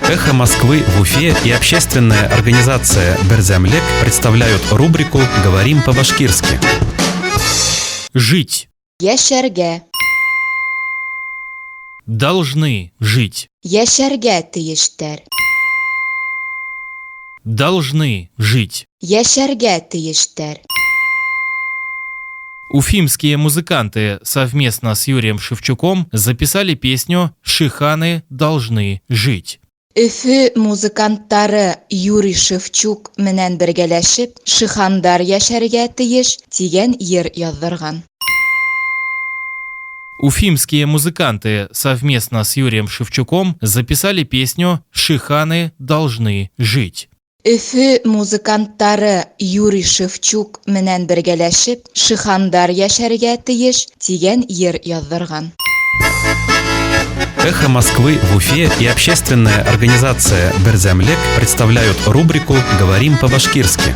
Эхо Москвы в Уфе и общественная организация «Берҙәмлек» представляют рубрику «Говорим по-башкирски». Жить. Йәшәргә. Должны жить. Йәшәргә тейештәр. Должны жить. Йәшәргә тейештәр. Уфимские музыканты совместно с Юрием Шевчуком записали песню «Шиханы должны жить». Өфө музыканттары Юрий Шевчук менән бергәләшеп «Шихандар йәшәргә тейеш» тигән йыр яҙҙырған. Уфимские музыканты совместно с Юрием Шевчуком записали песню «Шиханы должны жить». Өфө музыканттары Юрий Шевчук менән бергәләшеп «Шихандар йәшәргә тейеш» тигән йыр яҙҙырған. Эхо Москвы в Уфе и общественная организация «Берҙәмлек» представляют рубрику «Говорим по-башкирски».